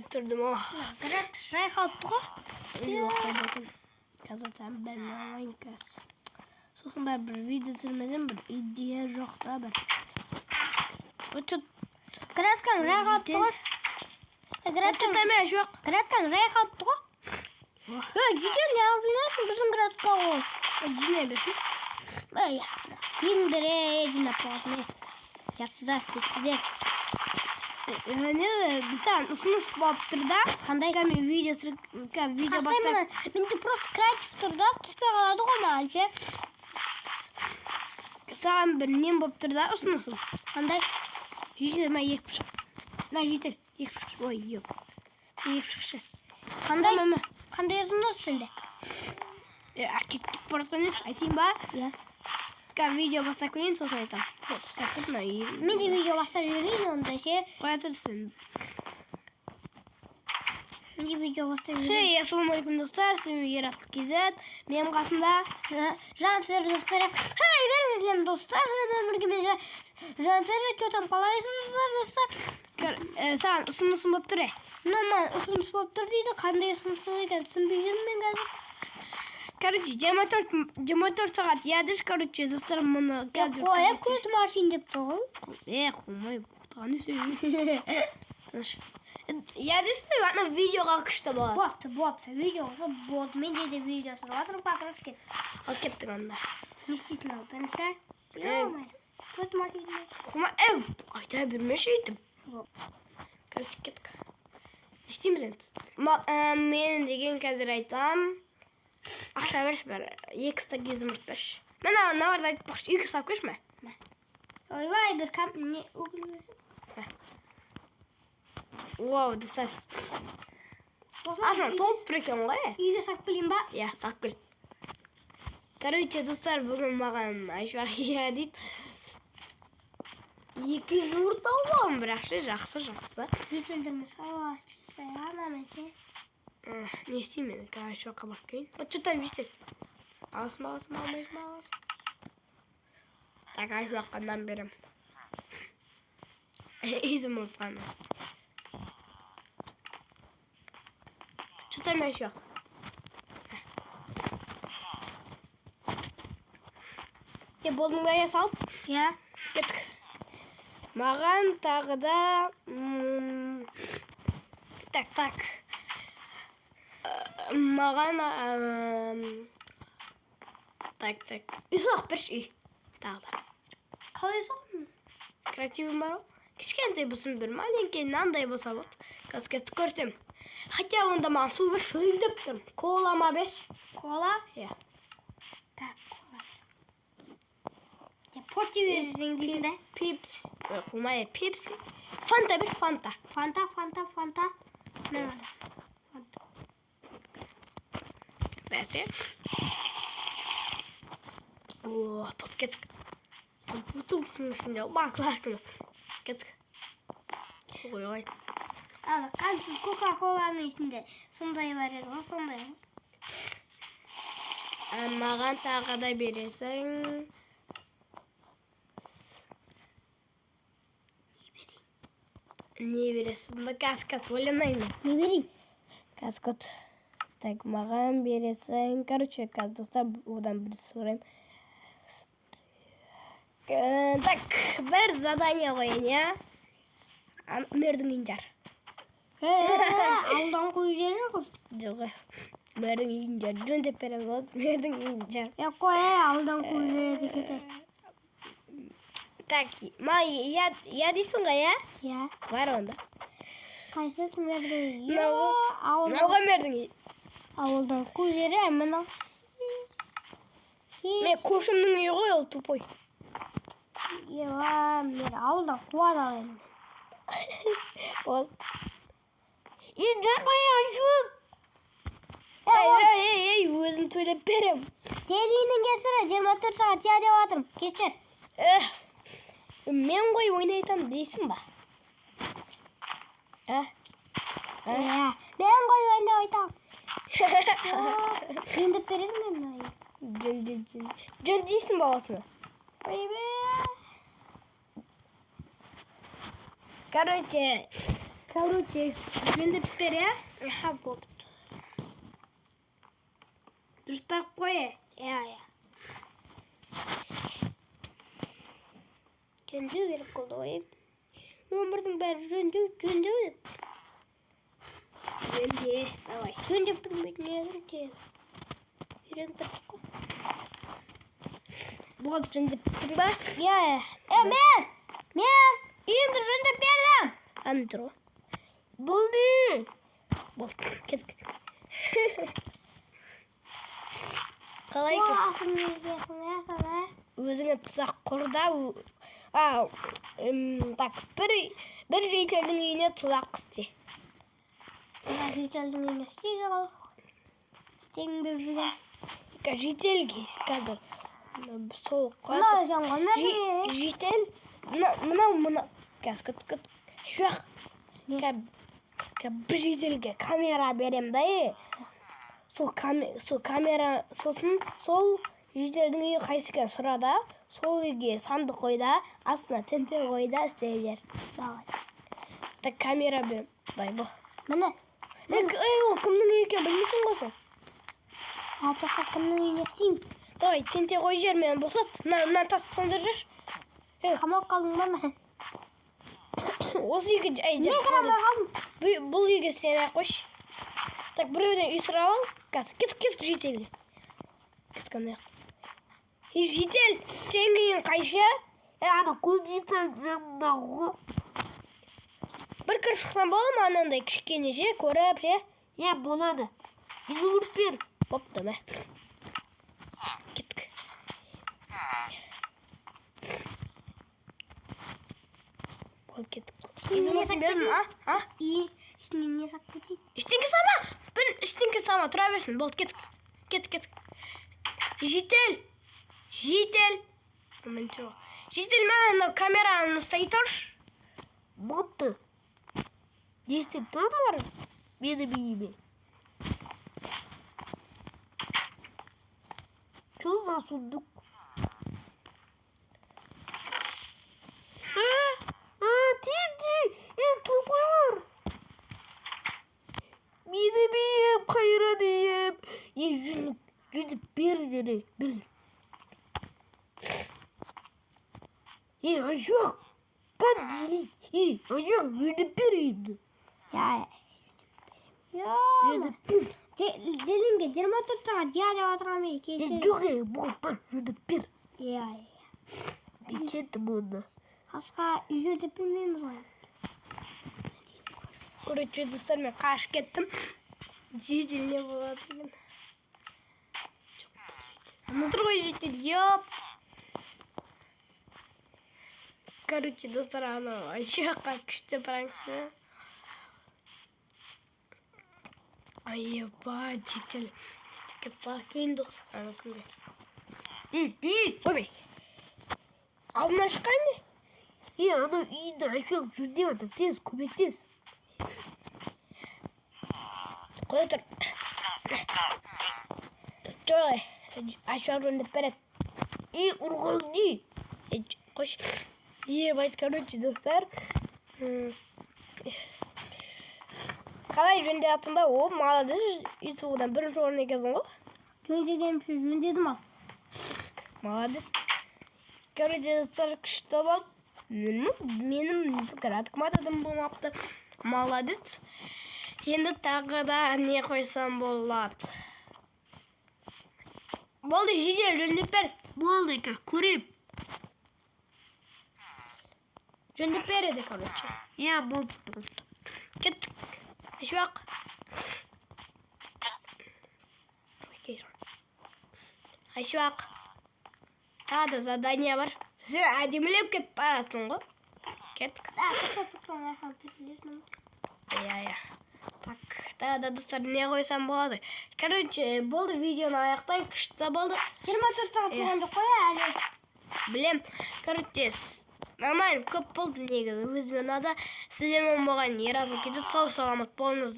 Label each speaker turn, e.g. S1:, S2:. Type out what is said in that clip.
S1: Тұрдым о.
S2: Грек шайқалыпты ғой.
S1: Қазір там бәрін алайын қазір. Сосын бәрі бір видео түсірмедім, бір идея жоқ та бір. Вот что.
S2: Грекаң жайқалыпты ғой.
S1: Грекаң жоқ.
S2: Грекаң жайқалыпты ғой. Ей, житель, не алып жинайсың біздің грекқа ғой.
S1: Жинай берсін.
S2: Ей, жинаңдар, ей, жинап болғасын, ей. Ұятсыздар, бетсіздер.
S1: Не, бір ұсыныс болып тұр да.
S2: Қандай?
S1: Мен видео видео бастап.
S2: Менде просто креатив тұр да, түспей қалады ғой маған ше.
S1: Саған бір нем болып тұр да, ұсынысым.
S2: Қандай?
S1: Житель, мә, екі пышақ. Мә, житель, екі пышақ. Ой, еп. Екі пышақшы.
S2: Қандай? Қандай ұсыныс сенде?
S1: Кетіп бара жатқан емес, айтайын ба?
S2: Иә.
S1: Қазір видео бастап көрейін, сосын айтамын.
S2: Мен де видео бастап жіберейін онда ше.
S1: Қоя тұрсын.
S2: Мен де видео бастап жіберейін.
S1: Хей, ассалаумағалейкум достар, сізбен Ерасыл KZ. Менің қасымда
S2: Жансер достар. Хей, бәріңізге достар, сіздермен бірге мен Жансер, что там, қалайсыздар достар?
S1: Саған ұсынысым болып тұр,
S2: Мына маған ұсыныс болып тұр дейді. Қандай ұсыныс екен түсінбей жүрмін мен қазір.
S1: Короче, 24 сағат ядыш, короче, достар, мұны қазір...
S2: Қоя көзім ашайын деп тұр ғой.
S1: Қоймай, боқтаған сөз. Ядыш, ана видеоға күшті болады.
S2: Бопты, бопты, видео болса болды. Мен де видео түсіріп жатырмын, как раз кет.
S1: Ал кеттік анда.
S2: Не істейтін ал бірінші? Көзім ашайын деп.
S1: Қойма, айта бермеші өйтіп. Короче, кеттік. Не істейміз енді? Мен деген қазір айтам. Ақша берші бір, 2 стак изумруд берші. Мен мыналарды айтпақшы, 2 салып келші ме?
S2: Ойбай, бір кам, не, уголь берші.
S1: Вау, достар. Ашым, толып тұр екен ғой.
S2: Үйге салып келейін ба?
S1: Иә, салып кел. Короче, достар, бүгін маған Айшуақ иә дейді. 2 изумруд тауып алдым, бірақ ше, жақсы, жақсы.
S2: Жителдермен саламын ше.
S1: Не істеймін енді, қазір Айшуаққа барып келейін. Вот что там житель? Аласың ба, аласың ба, алмайсың ба, аласың. Так, Айшуаққа нан беремін. Изумруд қана. Что там Айшуақ? Е, болдың ба, салып?
S2: Иә.
S1: Кеттік. Маған тағы да... Так, так. Маған... Так, так. Үй соғып берші, үй. Тағы да.
S2: Қалай соғып?
S1: Креативім бар ғой. Кішкентай болсын бір маленький, мынандай болса болды. Қазір кеттік көрсетемін. Хотя онда маған су берші, шөлдеп тұрмын. Кола ма берші?
S2: Кола?
S1: Иә.
S2: Так, кола. Порти бересің дейсің да?
S1: Пепси. Қумай, пепси. Фанта бер, фанта.
S2: Фанта, фанта, фанта. Мына фанта.
S1: Бәсе. О, пот кеттік. Бутылканың ішінде банкалар. Кеттік. Ой, ой.
S2: Ана, қансыз Кока-Коланың ішінде сондай бар еді ғой, сондай ғой.
S1: Маған тағы да бересің. Не бересің? Қазір, қазір ойланайын.
S2: Не берейін?
S1: Қазір кет. Так, маған бересің. Короче, қазір достар, одан бір сұраймын. Так, бір задание қояйын, иә? Мэрдің үйін жар.
S2: Ауылдан қойып жіберер ғой.
S1: Жоқ, мэрдің үйін жар. Жөндеп береміз болады. Мэрдің үйін жар.
S2: Қой, ауылдан қойып жібереді екен.
S1: Так, ма, я дейсің ғой, иә?
S2: Иә.
S1: Бар онда.
S2: Қайсысы мэрдің үйі?
S1: Мынау ғой мэрдің үйі.
S2: Ауылдан қойып жіберер, мынау.
S1: Мен көршімнің үйі ғой, ол тупой.
S2: Ева, мэр ауылдан қуады ал енді.
S1: Ол. Ей, жармай, Айшуақ. Ей, ей, ей, өзім төлеп берем.
S2: Телевизордан кесір, 24 сағат я деп жатырмын. Кешір.
S1: Мен ғой ойнайтам дейсің ба? Ә?
S2: Ә, мен ғой ойнап айтам. Жөндеп бересің бе мына?
S1: Жөн, жөн, жөн. Жөн дейсің ба осыны?
S2: Ойбай.
S1: Короче, Короче, жөндеп бер, иә?
S2: Аха, болды.
S1: Дұрыстап қой.
S2: Иә. Жөндеу керек болды ғой. Өмірдің бәрі жөндеу, жөндеу деп.
S1: Жөнде, давай.
S2: Жөндеп білмейтін едім де. Үйреніп кеттік қой.
S1: Болды, жөндеп біттің ба?
S2: Иә. Е, мен! Мен үйімді жөндеп бердім.
S1: Ана тұр ғой.
S2: Болды.
S1: Болды, кеттік. Қалай екен? Өзіңе тұзақ құр да, так, бір жительдің үйіне тұзақ істе.
S2: Жительдің үйіне істеуге қал. Істегім келіп жүрген.
S1: Жительге қазір сол
S2: Мынау екен ғой, мә.
S1: Житель, мынау, мынау, қазір күт, күт. Жоқ, бір жительге камера берем да, е. Сол камера, сосын сол жительдің үйі қайсы екенін сұра да, сол үйге сандық қой да, астына тентек қой да, істей бер.
S2: Давай.
S1: Так, камера берем. Дай, бұл.
S2: Міне.
S1: Ей, ол кімнің үйі екенін білмейсің ғой сен.
S2: А, тоқта, кімнің үйіне істеймін?
S1: Давай, тентек қой жер, мені босат. Мына тасты сындырып жіберші. Ей.
S2: Қамалып қалдың ба, міне?
S1: Осы үйге, ей,
S2: Мен
S1: жер,
S2: кіре алмай қалдым.
S1: Бұл үйге сен ақ қойшы. Так, біреуден үй сұрап ал. Қазір, кет, кет, жителге. Кет, ана жақта. Ей, житель, сенің үйің қайшы?
S2: Е, ана кузнецаның жанында ғой.
S1: Бір кіріп шықсам болады ма, анандай кішкене ше, көріп ше?
S2: Иә, болады. Жүгіріп бер.
S1: Бопты, мә. Кеттік. Болып кеттік.
S2: Ішіне не
S1: Бердім, а? А?
S2: Ішіне не сап кетейін?
S1: Ештеңке салма. Бір ештеңке салма, тұра берсін. Болды, кеттік. Кеттік, кеттік. Житель. Житель. Міне жоқ. Житель, мә, анау камераны ұстай тұршы.
S2: Бопты. Не істеп тұрады олар? Менің үйіме. Что за сундук? А, TNT! Топыр! Менің үйім, қайран үйім. Е, жүніп, жүніп беріңдер, ей, беріңдер. Ей, айшуақ, как делить? Ей, айшуақ, жүніп бер үйімді.
S3: Я.
S2: Я.
S3: Жүніп бер.
S2: Делинге 24 сағат я деп отырған мен
S3: Е,
S2: кешір.
S3: жоқ, е, бұған бар, жүніп бер.
S2: Иә,
S3: Мен кеттім онда.
S2: Қасқа үй жөндеп бермейміз ғой.
S1: Короче, достар, мен қашып кеттім. Житель не болады екен? Ана тұр ғой житель, еп. Короче, достар, анау жаққа күшті пранкшы. Ай, ебать, житель. Кетіп дос. Ана кімге? Ойбай. Алдынан шыққан не?
S3: Е, анау үйді айшуақ жөндеп жатыр, тез көмектес.
S1: Қоя тұр. Жоқ, айшуақ жөндеп береді.
S3: Е, ұрған не?
S1: Е, қойшы. Ебать, короче, достар. Қалай жөндеп жатсың ба? О, молодец, үй соғудан бірінші орын екенсің ғой.
S2: Жөндегенімше жөндедім ал.
S1: Молодец. Короче, достар, күшті болды. Менің градкамададым болмапты. Молодец. Енді тағы да не қойсам болады? Болды, жедел жөндеп бер.
S3: Болды, екен, көрем.
S1: Жөндеп береді, короче.
S3: Иә, болды, болды.
S1: Кеттік. Айшуақ. Айшуақ. Тағы да задание бар. Сен әдемілеп кетіп барасың ғой. Кеттік.
S2: А, тоқта, тоқта, мына жаққа.
S1: Иә, иә. Так, тағы да, достар, не қойсам болады? Короче, болды, видеоны аяқтайық. Күшті болды.
S2: 24 сағат болған жоқ қой әлі.
S1: Білем. Короче, нормально, көп болды негізі. Өзіме ұнады. Сіздермен болған Ерасыл Кизет. Сау саламат болыңыздар.